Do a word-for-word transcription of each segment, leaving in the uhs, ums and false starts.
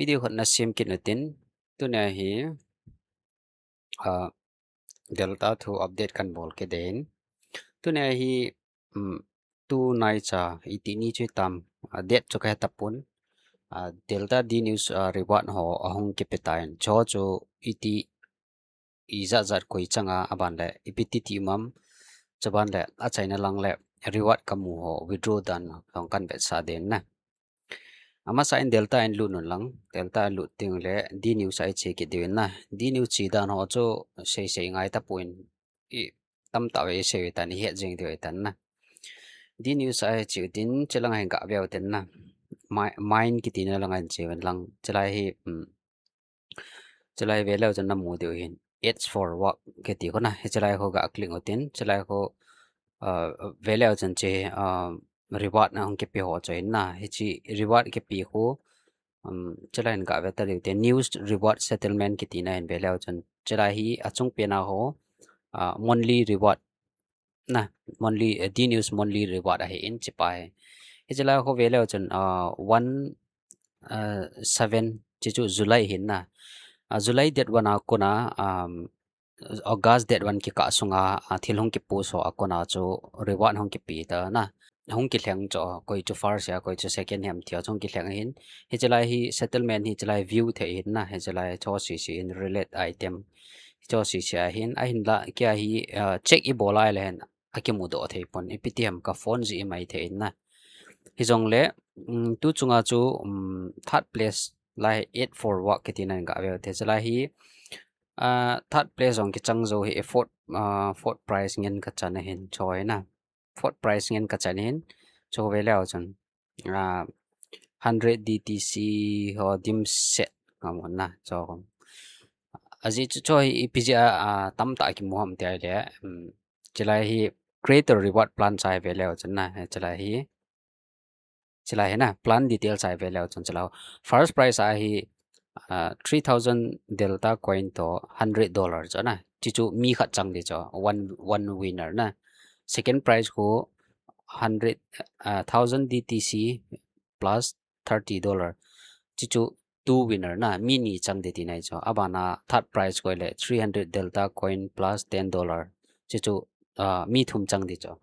video khat na sem kit utin, tunia hi, ah, Delta thu update kan bol kit ding. Tunia hi, um, tunai cha iti ni chu tam, ah, date chu ka he tapon, ah, Delta D News, ah, reward ho ahung kipe tan. Chu chu iti ijat jat koi changa aban le ipi ti ti um am, chuban le achaina lang le reward kamu ho withdraw dan ho kan vetsah ding na. Amasa in Delta in lut un lang, Delta in lut ding le D News a i che kit diu in na. D News che dan ho chu sei sei ngai tapon, i tamtah ve i sei ve tan, i het jing diu ve tan na. D News a i che utin, che lang a hin ga ve utin na. Mi-, mine kiti na lang a hin che uvin lang. Che lai hi, um, Chulai ve leu chun na mu diu hin, H four work kiti khu na, hiche lai khu ga click utin, chulai khu, uh, ve leu chun hiche, uh, reward na hung kipe ho chu hin na, hiche reward kipe khu, um, chulai hin ga ve ta diu te, news reward settlement kiti na hin ve leu chun, chulai hi achung pen a khu, uh, monthly reward na, monthly, eh, D News monthly reward ahi in hiche pa hi. Hiche lai khu ve leu chun, ah, one, ah, seven, hiche chu July hin na. Ah, July date one a kon a, um, August date one kikah sunga, ah, thil hung kipost ho a kon a chu reward hung kipe ta na. Hung kilheng chu, koi chu first ham, koi chu second ham tia chu hung kilheng ahin. Hiche lai hi settlement hi hiche lai view thei hin na. Hiche lai chu sese hin relate item. Chu sese ahin, ahinla, kei a hi, ah, check i bol a le hin, akimu doh thei pon, ipi ti ham ka phone jeh a mai thei in na. Hijongle, um, tu chunga chu, um, third place lai H four work kiti na hin ga ve u te, chulai hi, ah, third place jong kichang jou hi, fourth, ah, fourth prize ngen ka chan ahin, chu hi na. Fourth prize ngen ka chan ahin, chu ve leu chun, ah, hundred D T C ho dimset ngam un na, chu. Ajeh chu chu hi ipi jeh a, ah, tamtah kimu ham ti a le, um, chulai hi creator reward plan chu ve leu chun na, chulai hi, chulai hi na, plan details chu ve leu chun chulai. First prize a hi, ah, three thousand Delta coin toh hundred dollar chu na, hichu mi khat chang ding chu, one, one winner na. Second prize khu hundred, ah, thousand D T C plus thirty dollar. Hichu two winner na, mi ni chang ding tina chu. Abana third prize khu le three hundred Delta coin plus ten dollar. Hichu, ah, mi thum chang ding chu.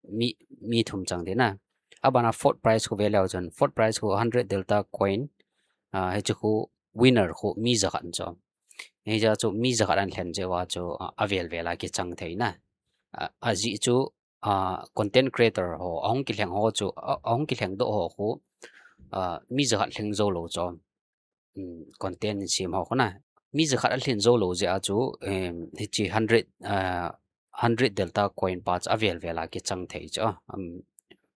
Mi, mi thum chang ding na. Abana fourth prize khu ve leu chun, fourth prize khu hundred Delta coin, ah, hichu khu winner khu mi jakhat chu. Hijeh chun mi jakhat ahin lhen jeh uva chu, ah, avel vel a kichang thei na. Ah, ajeh chu, ah, content creator ho, ahung kilheng ho chu, ah, ahung kilheng doh ho khu, ah, mi jakhat lheng jou lou chu. Um, content sem ho khu na. Mi jakhat alhen jou lou jeh a chu, um, hiche hundred, ah, hundred Delta coin pa chu avel vel a kichang thei chu, um,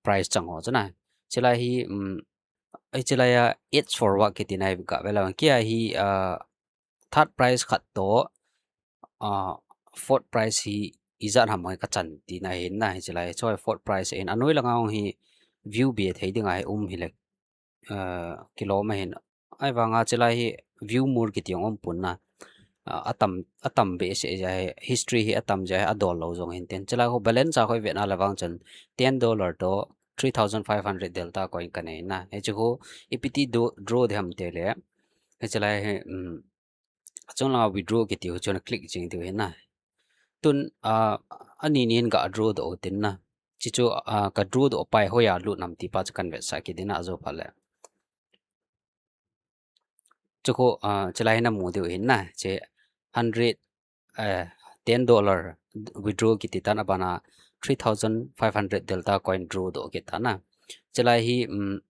prize chang ho chu na. Chulai hi, um, hiche lai a H four work kiti na hi ga ve leu. Kei a hi, ah, third prize khat toh, ah, fourth prize hi ijat ham ka chan tina hin na, hiche lai. Chu fourth prize in anoi langa hung hi view be thei ding ahi um hile, ah, kilom ahin. Ahivanga chulai hi view more kiti jong um pon na. Ah, atam, atam behseh jeh a hi, history hi atam jeh a hi adol lou jong hin tin. Chulai khu balance a khu i vet na le vang chun ten dollar toh three thousand five hundred Delta coin ka nei na. Hichu khu ipi ti do, draw ding ham ti le. Hiche lai hi, um, achung langa withdraw kiti ho chu na click jing diu hin na. Tun, ah, ani ni hin ga draw doh u tin na. Hichu, ah, ka draw doh pa hi hoiya lut nam ti pa chu kan vetsah kit ding na ajo phat le. Hichu khu, ah, chulai hin na mu diu hin na. Hiche hundred, eh, ten dollar withdraw kiti tan abana three thousand five hundred Delta coin draw doh kit ta na. Chulai hi, um,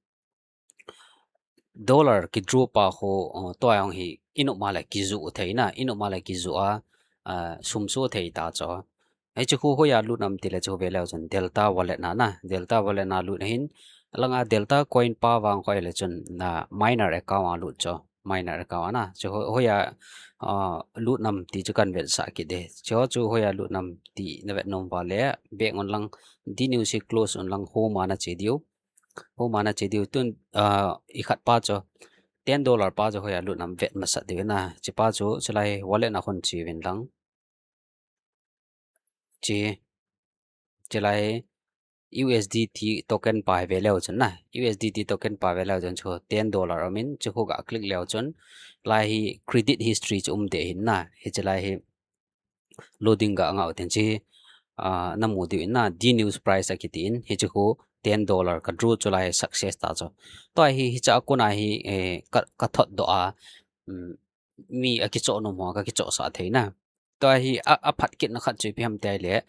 dollar ki draw pa khu, uh, tua jong hi i nop ma le kijoh thei na, i nop ma le kijoh a, uh, sum soh thei ta chu. Hichu khu hoiya lut nam ti le chu ve leu chun Delta wallet na na, Delta wallet na lut hin, langa Delta coin pa vang khu le chun na miner account a lut chu, miner account a na. Chu ho-, hoiya, uh, lut nam ti chu kan vetsah kit ding. Chu chu hoiya lut nam ti na vet nom uva le, beng un lang, D News hi close un lang, home a na che diu. Home a na che diu tun, ah, i khat pa chu, ten dollar pa chu hoiya lut nam vet masat diu na. Hiche pa chu, chulai wallet na khun che uvin lang. Hiche, chulai, U S D T token pa hi ve leu chun na, U S D T token pa ve leu chun chu ten dollar um in, chu khu ga click leu chun, lai hi credit history chu um ding ahin na, hiche lai hi loading ga ngah u tin chu, ah, na mu diu ahin na, D news price akiti in, hiche khu ten dollar ka draw chu lai hi success ta chu. Tua hi, hiche a kon a hi, eh, ka, ka thot doh a, um, mi akichoh nom ho ka kichohsah thei na. Tua hi a, a phat kitna khat chu ipi ham tia le,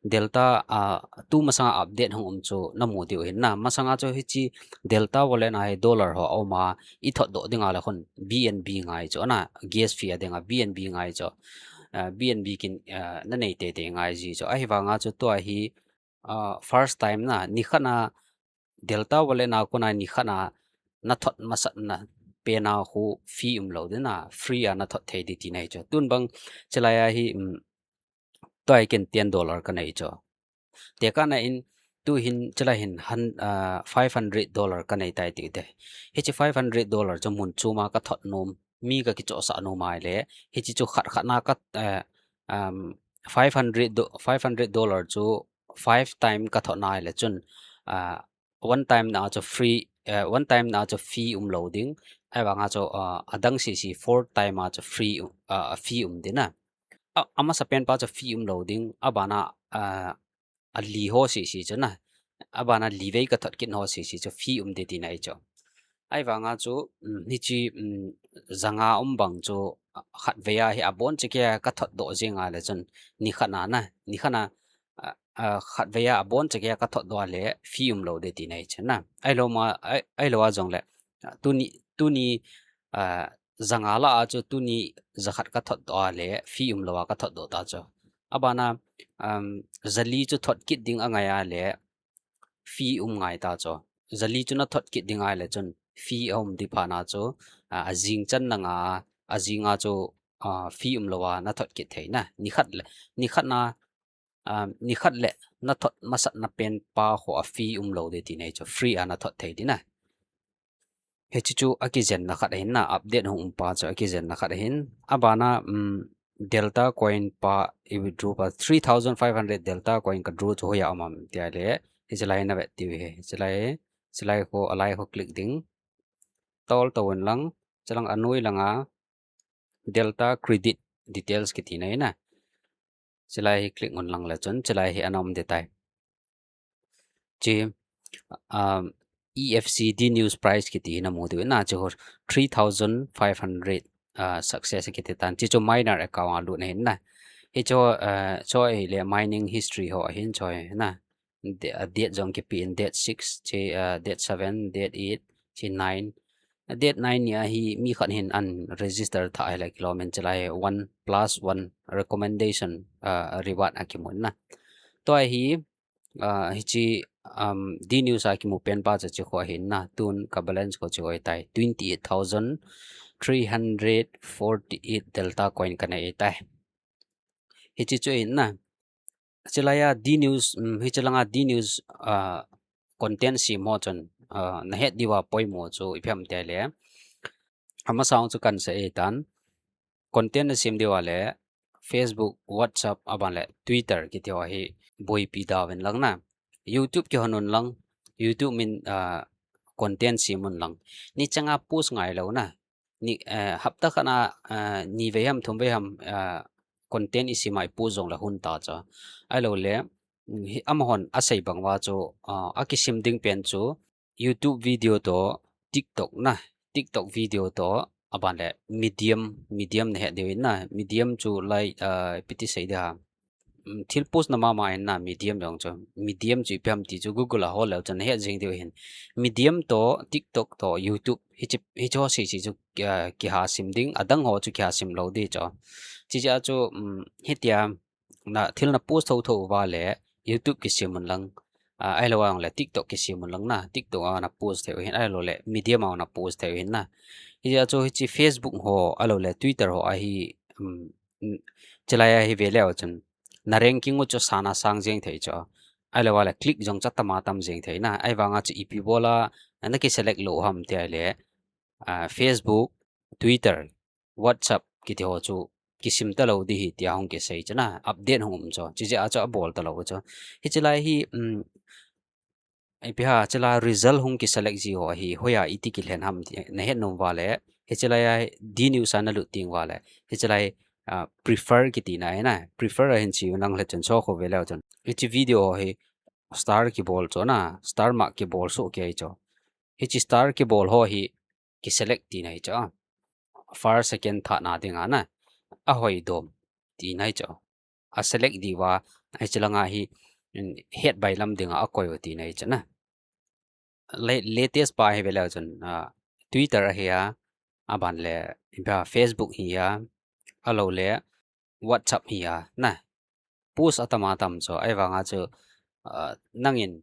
Delta, ah, tu masanga update hung um chu na mu diu ahin na. Masanga chu hiche Delta wallet na hi dollar ho a um a, i thot doh dinga le khun B N B ngai chu na, gas fee a dinga B N B ngai chu. Ah, B N B kin, ah, na nei teitei ngai ji chu. Ahivanga chu tua hi, ah, first time na, nikhat na Delta wallet na kon a nikhat na na thot masatna pen a khu fee um lou ding na, free a na thot thei ding tina ahi chu. Tun bang chulai a hi, um, tua hi ken ten dollar ka nei chu. Tekah na in tu hin chulai hin hun-, ah, five hundred dollar ka nei tai tiu te. Hiche five hundred dollar chu mun chom a ka thot nom, mi ka kichohsah nom ahile, hiche chu khat khat na ka, eh, um, five hundred do-, five hundred dollar chu five time ka thot na ahile chun, ah, one time na chu free, eh, one time na chu fee um lou ding. Ahivanga chu, ah, adang sese four time a chu free, ah, fee um ding na. A, amasa pen pa chu fee um lou ding. Abana, ah, ali ho sese chu na. Abana li vei ka thot kit ho sese chu fee um ding tina ahi chu. Ahivanga chu, um, hiche, um, janga um bang chu, ah, khatvei a hi abon cheh kei a ka thot doh jing a le chun nikhat na na, nikhat na, ah, ah, khatvei a abon cheh kei a ka thot doh a le fee um lou ding tina ahi chu na. Ahilou ma, ahi, ahilou a jong le, ah, tuni, tuni, ah, janga lah a chu tuni jakhat ka thot doh a le fee um lou a ka thot doh ta chu. Abana, um, jali chu thot kit ding angai a le fee um ngai ta chu. Jali chu na thot kit ding ahile chun fee a um ding phat na chu, ah, ajing chan na nga, ajing a chu, ah, fee um lou a na thot kit thei na. Nikhat le, nikhat na, ah, nikhat le na thot masatna pen pa khu a fee um lou ding tina ahi chu, free a na thot thei ding na. Hiche chu akijenna khat ahin na, update hung um pa chu akijenna khat ahin. Abana, um, Delta coin pa i withdraw pa three thousand five hundred Delta coin ka draw chu hoiya um ham tia le, hiche lai na vet diu ahi, hiche lai, hiche lai khu, alai khu click ding. Tol to un lang, chulang anoi langa Delta credit details kiti na ahi na. Chulai hi click un lang le chun, chulai hi ana um ding tai. Hiche, um, E F C D news price kiti hi na mu diu ahi na, hiche khu three thousand five hundred, uh, success kiti tan. Hiche chu miner account a lut na ahi na. Hiche, uh, hiche hi le mining history ho ahin hiche hi na. De-, a date jong kipe in date six, hiche, uh, date seven, date eight, hiche nine. A date nine ni a hi mi khat hin an register tha ahile kilom in chulai one plus one recommendation, uh, reward akimu na. Tua hi, ah, hiche, um, D news a kimu pen pa chu hiche khu ahin na, tun ka balance khu hiche khu ahitai, twenty eight thousand three hundred forty eight Delta coin ka nei ahitai. Hiche chu ahin na. Chulai a D news, um, hiche langa D news, ah, content sem ho chun, ah, na het diu a poimo chu ipi ham tia le. Amasa chu kan sei ahitan. Content na sem diu a le, Facebook, WhatsApp, aban le Twitter kiti ho hi boipi da un lang na. YouTube kihon un lang, YouTube min, ah, content sem un lang. Ni changa post ngai lou na. Ni, eh, hapta khat na, ah, ni vei ham, thum vei ham, ah, content i sem a i post jong le hun ta chu. Ahilou le, mm, hi amahon asei bang uva chu, ah, akisim ding pen chu, YouTube video toh, TikTok na, TikTok video toh, aban le Medium, Medium na het diu ahi na, Medium chu lai, ah, ipi ti sei ding ham. Um, thil post na mama ahi na, Medium jong chu. Medium chu ipi ham ti chu Google a hol leu chun na het jing diu ahin. Medium toh, TikTok toh, YouTube, hiche, hiche ho sese chu, ah, kiha sim ding, adang ho chu kiha sim lou ding chu. Hiche a chu, um, hitia, na thil na post thotho uva le YouTube kisem un lang, ah, ahilou a jong le TikTok kisem un lang na, TikTok a na post thei u ahin, ahilou le Medium a na post thei u ahin na. Hiche a chu hiche Facebook ho, ahilou le Twitter ho a hi, um, mm, chulai a hi ve leu chun na ranking u chu sana sang jeng thei chu. Ahilou a le click jong chu atama tam jeng thei na. Ahivanga chu ipi bol a na kiselect lou ham tia le, ah, Facebook, Twitter, WhatsApp kiti ho chu kisim talou ding ahi tia hung kisei chu na, update hung um chu. Hiche jeh a chu abol talou chu. Hiche lai hi, um, ipi ham, hiche lai result hung kiselect ji ho hi hoiya iti kilhen ham ti nahet nom uva le, hiche lai a D news a nalut teng uva le, hiche lai, ah, prefer kiti na ahi. Prefer a hin che u nang le chun, chu khu ve leu chun, hiche video ho hi star kibol chu na, star mark kibol soh kei chu. Hiche star kibol ho hi kiselect tina ahi chu. First, second, third na dinga na, ahoi dom tina ahi chu. A select diu va, hiche langa hi, mm, het bai lam dinga akoi u tina ahi chu na. La-, latest pa hi ve leu chun, ah, Twitter ahi a, aban le, ipi ham, Facebook hi a, ahilou le WhatsApp hi a, na. Post atam atam chu, ahivanga chu, ah, nangin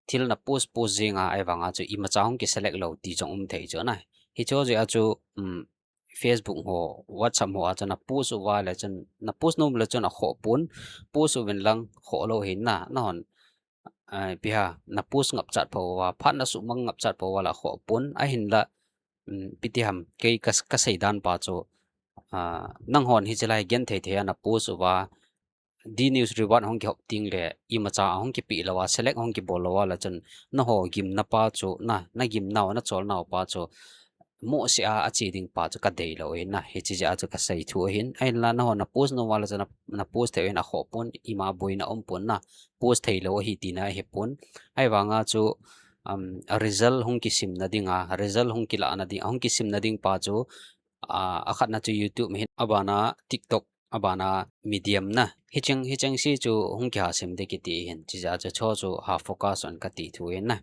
thil na post post jing a, ahivanga chu imacha hung kiselect lou ti jong um thei chu na. Hiche jeh a chu, um, Facebook ho, WhatsApp ho a chun na post uva le chun, na post nom le chun akhoh pon, post uvin lang khoh lou hin na, nahon, eh, ipi ham, na post ngap chat pho uva, phat na sumang ngap chat pho uva le akhoh pon, ahinla, um, ipi ti ham, kei ka, kasei dan pa chu, ah, nanghon hiche lai gen thei thei a na post uva, D news reward hung kihop teng le, imacha hung kipe lou a, select hung kibol lou a le chun, naho gimna pa chu, na, nagimnau, nacholnau pa chu, mohseh a, ache ding pa chu kadei lou ahin na, hiche jeh a chu kasei thu ahin, ahinla nahon na post nom uva le chun na, na post thei u ahin akhoh pon, ima boina um pon na, post thei lou ahi tina ahi pon, ahivanga chu, um, a result hung kisimna dinga, result hung kilahna ding, hung kisimna ding pa chu, ah, akhatna chu YouTube ahin, abana TikTok, abana Medium na. Hicheng, hicheng se chu hung kiha sem ding kiti ahin, hiche jeh a chu chu chu ha focus un kati thu ahin na.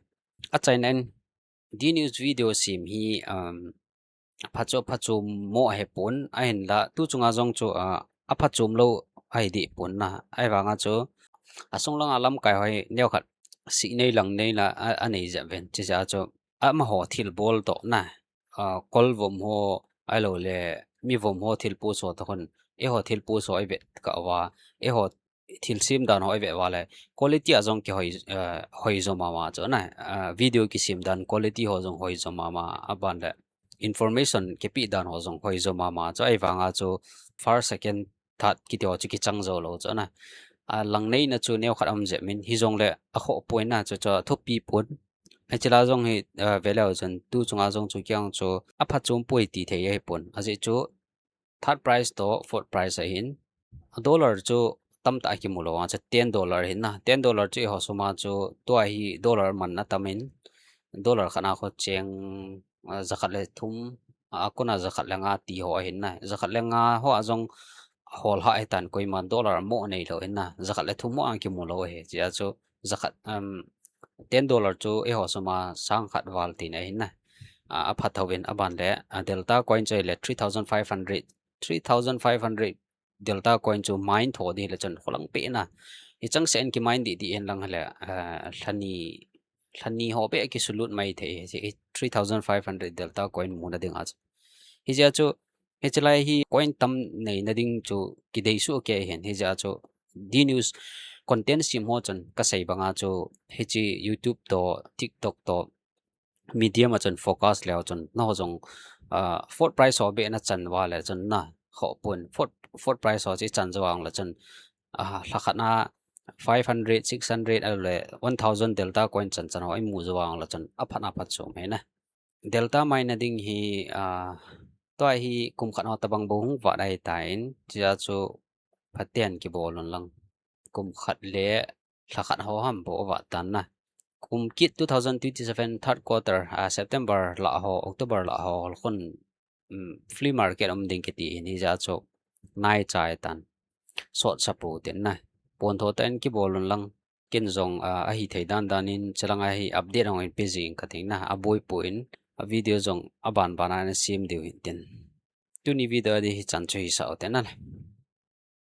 Achaina in, D news video sem hi, um, aphatchom, aphatchom mo ahi pon, ahinla, tu chunga jong chu, ah, aphatchom lou ahi deh pon na. Ahivanga chu, asung langa lamkai ho hi neokhat sih nei lang nei la, a, anei jep uvin, hiche jeh a chu, amaho thilbol toh na, ah, kol vom ho, ahilou le, mi vom ho thil post ho toh khun, eiho thil post ho ivet kah uva, eiho thil sem dan ho ivet uva le, quality a jong kihoi, eh, hoi jo mama chu na, eh, video kisem dan quality ho jong hoi jo mama, aban le information kipe dan ho jong hoi jo mama chu, ahivanga chu first, second, third kiti ho chu kichang jou lou chu na. A lang neina chu neokhat um jep in, hijongle akhoh pon na chu, chu athupi pon. Hiche lai jong hi, eh, ve leu chun tu chunga jong chu kei jong chu aphatchom poi ti thei ahi pon. Ajeh chu third prize toh fourth prize ahin. Dollar chu tamtah akimu lou a, chu ten dollar ahin na. Ten dollar chu eiho sum a chu tua hi dollar man atam in. Dollar khat na khu cheng, ah, jakhat le thum, ah, akona jakhat le nga ti ho ahin na. Jakhat le nga ho a jong hol ha ahitan, koima dollar mo nei lou ahin na. Jakhat le thum ho a kimu lou ahi. Hiche a chu jakhat, um, ten dollar chu eiho sum a sang khat val tina ahin na. Ah, aphat tho uvin aban le, ah, Delta coin chu ahile three thousand five hundred, three thousand five hundred Delta coin chu mine tho ding hile chun kholang peh na. Hicheng se in kimine dih dih hen lang hile, ah, lhani, lhani ho beh kisulut mai thei, hiche three thousand five hundred Delta coin muna dinga chu. Hiche a chu, hiche lai hi coin tam neina ding chu kidei soh kei ahin, hiche a chu D news content sem ho chun kasei banga chu hiche YouTube toh, TikTok toh, Medium a chun focus leu chun, nangho jong, ah, fourth prize ho beh nachan uva le chun na, khoh pon, fourth, fourth prize ho chu ichan jou vang le chun, ah, lhakhat na five hundred, six hundred, ahile one thousand Delta coin chan chan ho imu jou vang le chun, aphat na phatchom ahi na. Delta mine na ding hi, ah, tua hi kum khat ho tabang bou hung vat ahitan, hiche a chu phaten kibol un lang. Kum khat le lhakhat ho ham bou avat tan na. Kum kit two thousand twenty-seven third quarter, ah, September lah ho, October lah ho, hol khun, um, flea market um ding kiti ahin, hiche a chu nai chai tan. Sot sa pou tin na. Pon tho tah in kibol un lang. Ken jong, ah, ahithei dan dan in, hiche langa hi update hung in pe jing kating na. Aboi poi in, a video jong aban ban a nasem diu hin tin. Tuni video a ding hichan chu hisah u tin na.